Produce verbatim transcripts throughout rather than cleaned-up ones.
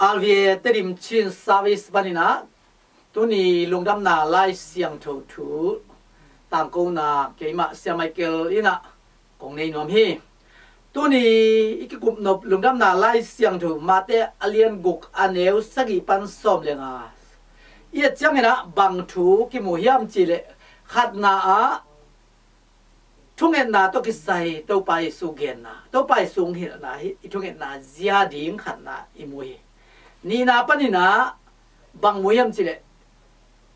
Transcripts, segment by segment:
R V A Tedim Chin Service panin ah tuni lungdamna Lai Siangtho thu tangkona keimah Sia Michael in ah kong nei nuam hi. Tuni i kikup nop lungdamna Lai Siangtho Mate a lian guk a neu sagih pan sawm le nga i et ciangin ah bang thu kimu hiam cih leh, khatna ah thungetna tawh kisai Topa Jesu genna, Topa Jesu hong hilhna hi i thungetna zia ding khatna i mu hi. Nihna panin ah bang mu hiam cih leh,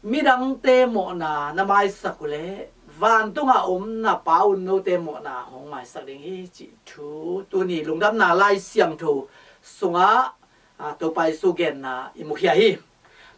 midangte mawhna na maisak uh leh vantung a om na Pa un note mawhna hong maisak ding hi cih thu tuni lungdamna Lai Siangtho sungah, ah, Topa Jesu genna i mukhia hi.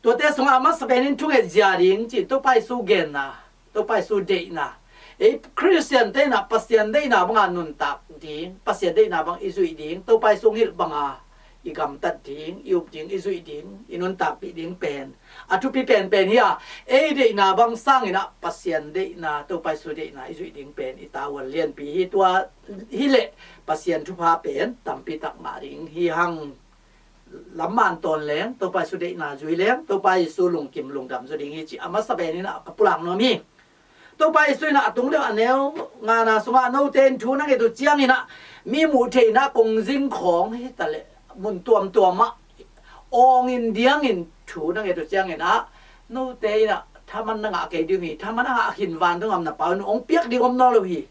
Tuate sungah a masa penin thunget zia ding cih Topa Jesu genna, Topa Jesu deihna. Ei Khristian te in ah Pasian deihna banga nuntak ding, Pasian deihna bang i zuih ding, Topa Jesu hong hilh banga i gamtat ding, i up ding, i zuih ding, i nuntakpih ding pen a thupi penpen hi a, ei deihna bang sangin ah Pasian deihna, Topa Jesu deihna i zuih ding pen i tavuan lianpi hi. Tua hileh Pasian thupha pen tampi tak ngah ding hi hang. Lamman tawn leng, Topa Jesu deihna zui leng, Topa Jesu lungkim lungdam zaw ding hi cih a masa penin ah ka pulak nuam hi. Topa Jesu in ah a tung deuh a neu ngana sungah note in thu na nget uh ciangin ah mi muh theihna kong zing khawng hi taleh mun tuamtuam ah awngin diangin thu na nget uh ciangin ah note in ah thaman na ngah kei ding hi, thaman a ngah khin vantung a om na Pa un hong piak ding om nawn lo hi.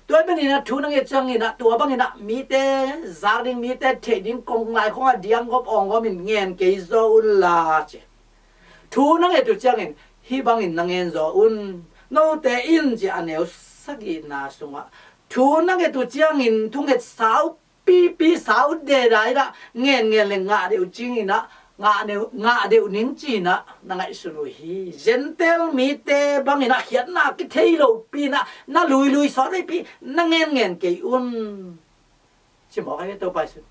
Tua ahih manin ah thu na nget ciangin ah tua bangin ah mite zak ding, mite theih ding kong lai khong a diang gawp awng gawp in ngen kei zaw un la ci. Thu na nget uh ciangin hih bangin na ngen zaw un. Note in ci a neu sagihna sungah thu na nget uh ciangin thunget sau pipi sau deda in ah ngen ngen le ngah deuh cingin ah ngah deuh, ngah deuh ning ci-in ah na ngaihsun uh hi. Gentile mite bangin ah khiatna kithei lopi in ah na luilui sawt veipi na ngen ngen kei un. Ci mawk ahi Topa Jesu.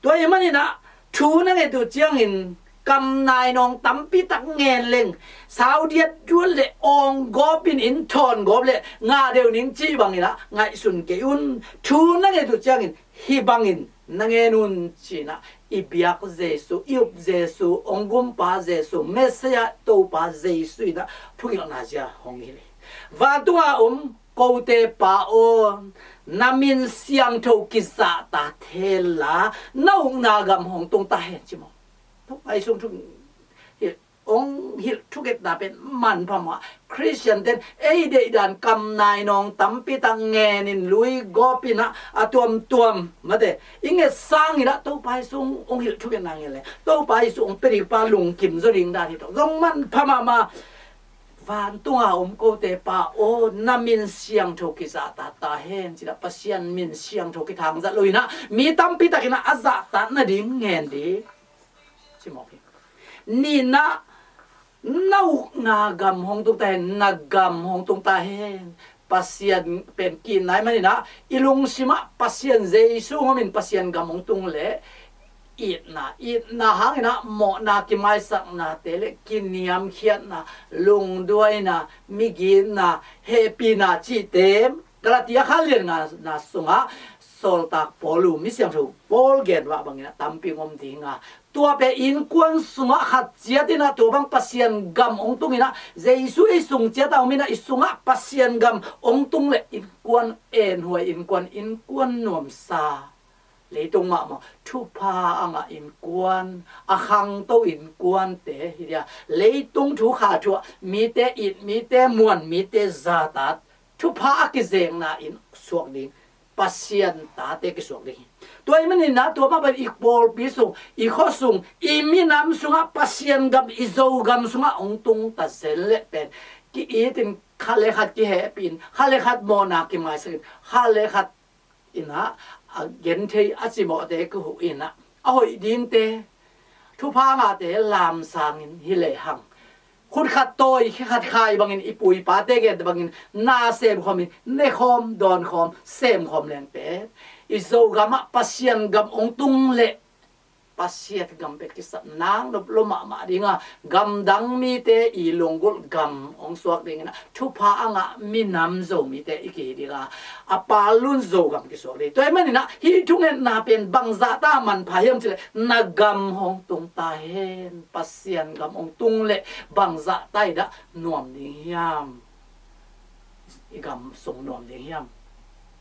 Tua ahih manin ah thu na nget uh ciangin kam nai nawng tampi tak ngen leng, sau diat duat le awng gawp in inn thawn gawp le ngah deuh ning cih bangin ah ngaihsun kei un. Thu na nget uh ciangin hih bangin na ngen un ci-in ah i biak Jesu, i up Jesu, hong gumpa Jesu, Messiah Topa Jesu in ah thungetna zia hong hilh hi. Vantung a om kote Pa aw, na min siangtho kizahtak hen la, na ukna gam hong tung ta hen ci maw. Topa Jesu thu hong hilh thungetna pen manpha mah. Khristian ten ei deihdan kam nai nawng tampi tak ngenin lui gawp in ah a tuamtuam mate i nget sangin ah Topa Jesu hong hilh thungetna ngen leng Topa Jesu hong pia ding pa lungkim zaw ding dan hi tawh zong manpha mahmah. Vantung a om kote Pa aw, na min siangtho kizahtak ta hen ci-in ah Pasian min siangtho kithangzat lo in ah mi tampi takin ah a zahtak nading ngen ding. Ci mawk hi. Nihna, na ukna gam hong tung ta hen, na gam hong tung ta hen. Pasian pen ki-it nai manin ah i lungsim ah Pasian Jesu hong om in Pasian gam hong tung leh itna, itna hangin ah mawhna kimaisaknate le kiniamkhiatna, lungduaina, migitna, hehpihna cihte Galatia kha lian ngana sungah sawltak Paul uh, mi siangtho Paul gen mah bangin ah tampi hong om ding a, tua pen innkuan sungah khat ciat in ah tua bang Pasian gam hong tung in ah Jesu i sung ciat a om in ah i sungah Pasian gam hong tung leh innkuan enhuai, innkuan, innkuan nuamsa, leitung mahmah thupha a ngah innkuan, a khangto innkuante hi dia. Leitung thu kha thu ah mite it, mite muan, mite zahtak, thupha a kizekna in suak ding Pasian tate kisuak ding hi. Tua ahih manin ah tua mah bang i pawlpi sung, i khua sung, i minam sungah Pasian gam, i Zogam sungah hong tung ta zen leh pen ki-it in, khat le khat kihehpih in, khat le khat mawhna kimaisak in, khat le khat in ah a genthei a cimawhte kihuk in ah a hoih dingte, thupha ngahte lamsang in hi lehang, khut khat tawi khe khat khai bangin i pu i pate gen bangin na semkhawm in, nekhawm, dawnkhawm, semkhawm leng pen i Zogam ah Pasian gam hong tung leh Pasian gam pek kisap nang nop lo mahmah dinga, gamdang mite i lunggulh gam hong suak dingin ah, thupha a ngah minam Zomite i kihi dinga, a palun Zogam kisuak ding. Tua ahih manin ah, hih thungetna pen bangzah ta manpha hiam cih leh, na gam hong tung ta hen. Pasian gam hong tung leh bangzah ta i dah nuam ding hiam? I gam sung nuam ding hiam?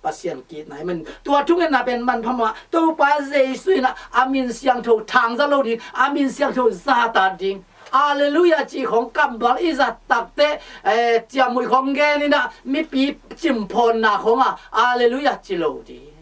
Pasian ki-itna ahih manin, tua thungetna pen manpha mah. Topa Jesu in ah, a min siangtho thangzak lo ding, a min siangtho zahtak ding. Alleluia cih khawng kammal i zat takteh, eh, ciamnuih khawng gen in ah, mipi cimphawnna khawng ah, Alleluia ci lo ding.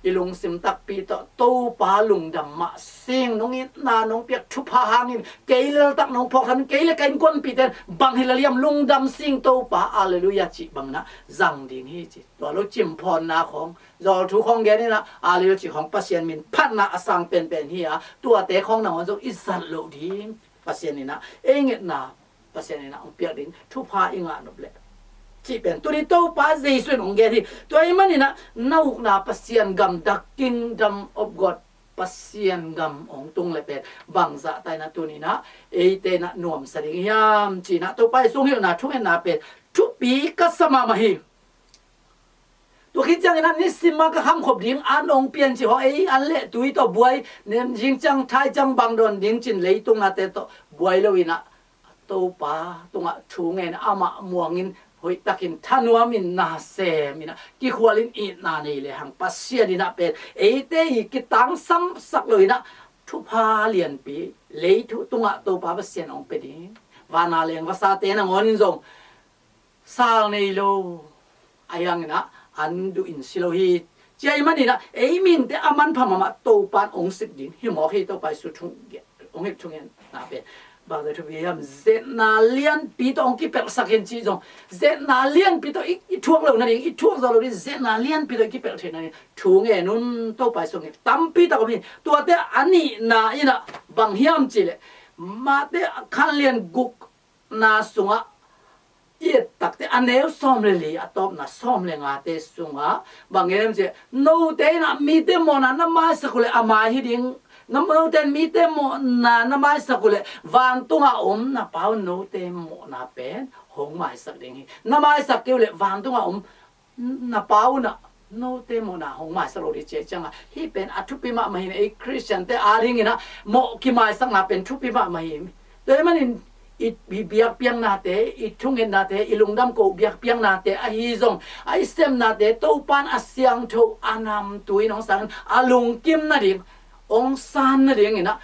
I lungsim takpi tawh Topa lungdam mah sing, nong itna nong piak thupha hangin, kei leltak nong phawk thamin, kei le ka innkuanpihte in bang hi lel hiam, lungdam sing Topa, Alleluia cih bangin ah zang ding hi ci. Tua lo cimphawnna khawng, zawlthu khawng gen in ah, Alleluia cih khawng Pasian min phatna a sang penpen hi a, tuate khawng nangawn zong i zat loh ding. Pasian in ah ei ngetna, Pasian in ah hong piak ding thupha i ngah nop leh, cih pen tuni Topa Jesu in hong gen hi. Tua ahih manin ah, na ukna Pasian gam, the kingdom of God, Pasian gam hong tung leh pen bangzah ta in ah tuni in ah eite in ah nuamsa ding hiam cih in ah, Topa Jesu hong hilhna thungetna pen thupi ka sa mahmah hi. Tua khit ciangin ah nisim a ka khamkhop ding an hong pia in ci hawh, ei an le tui tawh buai, nem zing ciang thai ciang bang dawn ding ci-in leitung nate tawh buai lo in ah, Topa tungah thu ngen, amah muangin, hoihtakin, thanuamin, na semin ah, kikhualin, itna nei lehang Pasian in ah pen eite i kitangsam sak lo in ah, thupha lianpi lei thu tungah Topa Pasian hong pia ding. Vana leng vasate nangawn in zong sal nei lo, ahi hangin ah an duh in si lo hi. Tua ahih manin ah ei minte a manpha mahmah Topa in hong sik ding hi mawk hi. Topa Jesu thu ngen, hong hilh thungetna pen bangzah thupi hiam? Zetna lianpi tawh hong kipelhsak in ci zong, zetna lianpi tawh i, i thuak loh nading, i thuak zo loh ding, zetna lianpi tawh i kipelh theih nading thu ngen un. Topa Jesu ngen tampi tak om hi. Tuate a nihna in ah bang hiam cih leh, Mate khanlian gukna sungah i et takteh, a neu sawm le li, a tawpna sawm le ngate sungah bang gen hiam cih leh, note in ah mite mawhna na maisak uh leh a mai hi ding, na, note in mite mawhna na maisak uh leh vantung a om na Pa un note mawhna pen hong maisak ding hi. Na maisak kei uh leh vantung a om na Pa un ah note mawhna hong maisak lo ding ci ahih ciangin, hih pen a thupi mahmah hi. Ei Khristiante adingin ah mawh kimaisakna pen thupi mahmah hi. Tua ahih manin i, i biakpiaknate, i thungetnate, i lungdam koh biakpiaknate ahi zong, a i sepnate Topa in a siangtho, a namtui in hong sangin a lungkim nading, hong san nadingin ah,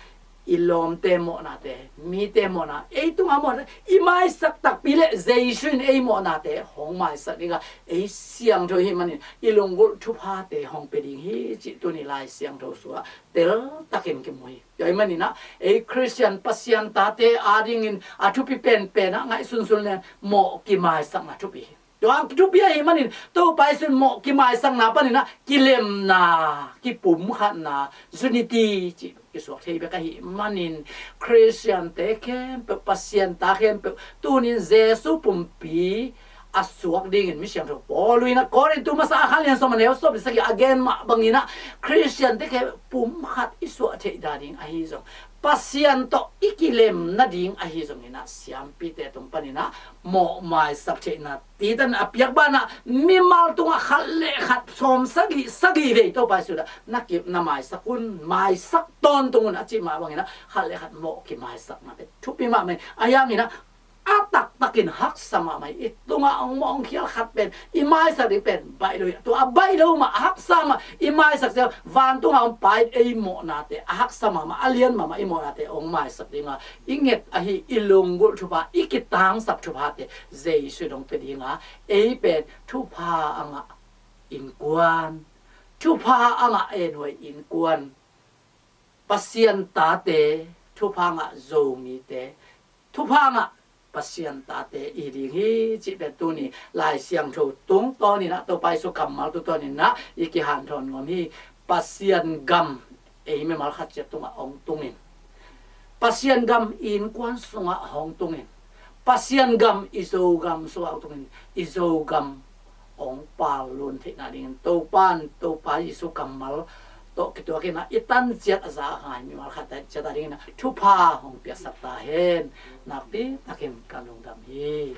i lawmte mawhnate, mite mawhna, ei tungah mawhnate i maisak takpi leh Jesu in ei mawhnate hong maisak ding a, ei siangtho ahih manin i lunggulh thuphate hong pia ding hi cih tuni Lai Siangtho sungah teltakin kimu hi. Tua ahih manin ah ei Khristian Pasian tate adingin a thupi penpen ah ngaihsunsun leng mawh kimaisakna thupi hi. Tua thupi ahih manin Topa Jesu in mawh kimaisakna panin ah kilemna, kipumkhatna, unity cih kisuak thei bek ahih manin, Khristiante khempeuh, Pasian ta khempeuh, tunin Jesu pumpi a suak dingin Misiangtho Paul in ah Korintu masa a khanlian sawm a neu sawm le sagih a gen mah bangin ah, Khristiante khempeuh pumkhat i suah theih nading ahi zong, Pasian tawh i kilem nading ahi zongin ah, siampite tung panin ah mawh maisak theihna titan a piak banah, mimal tungah khat le khat sawm sagih, sagih vei Topa Jesu in ah na ki, na maisak un, maisak tawntung un a cih mah bangin ah, khat le khat mawh kimaisakna pen thupi mahmah hi. Ahi hangin ah a taktakin haksa mahmah hi. I tungah hong mawh hong khial khat pen, i maisak ding pen baih lo hi. Tua a baih lo mah, a haksa mah i maisak ciang, vantungah hong pai ei mawhnate, a haksa mahmah, a lian mahmah i mawhnate hong maisak ding a, i nget ahi i lunggulh thupha, i kitangsap thuphate Jesu in hong pia ding a, ei pen thupha a ngah innkuan, thupha a ngah enhuai innkuan, Pasian tate, thupha ngah Zomite, thupha ngah Pasian tate i ding hi cih pen tuni Lai Siangtho tungtawnin ah, Topa Jesu kammal tungtawnin ah i kihanthawn nuam hi. Pasian gam ei mimal khat ciat tungah hong tungin, Pasian gam i innkuan sungah hong tungin, Pasian gam i Zogam sungah hong tungin, i Zogam hong pallun theih nadingin Topa in, Topa Jesu kammal tawh kituakin ah i tan ciat a za a ngai mimal khat ciat a dingin ah thupha hong piaksak ta hen. Nakpi takin ka lungdam hi.